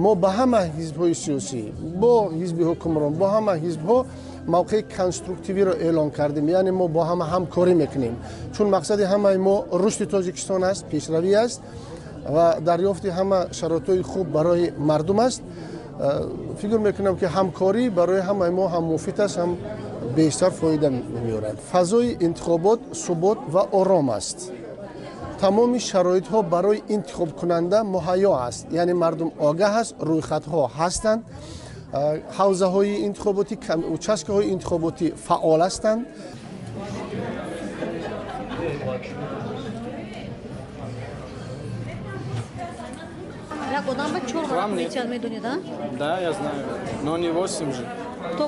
Мо ба ҳама ҳизбҳои сиёсӣ, бо ҳизби ҳукмрон, бо ҳама ҳизбҳо мавқеи конструктивиро эълон кардем, яъне мо бо ҳама ҳамкорӣ мекунем, чун мақсади ҳамаи мо рушди Тоҷикистон аст, пешравӣ аст ва дарёфти ҳама шароитҳои хуб барои мардум аст. Фикр мекунам, ки ҳамкорӣ барои ҳамаи мо ҳам муфид аст, ҳам бештар фоида меорад. Фазои интихобот субот ва ором аст. Тамоми шароитҳо барои интихобкунанда муҳайё аст, яъне мардум огаҳ аст, рӯйхатҳо ҳастанд, ҳавзаҳои интихоботӣ, участкаҳои интихоботӣ фаъол ҳастанд. Як одам ба чор Вам нет. варақ медонед, а? Да, я знаю. Но не 8 же. То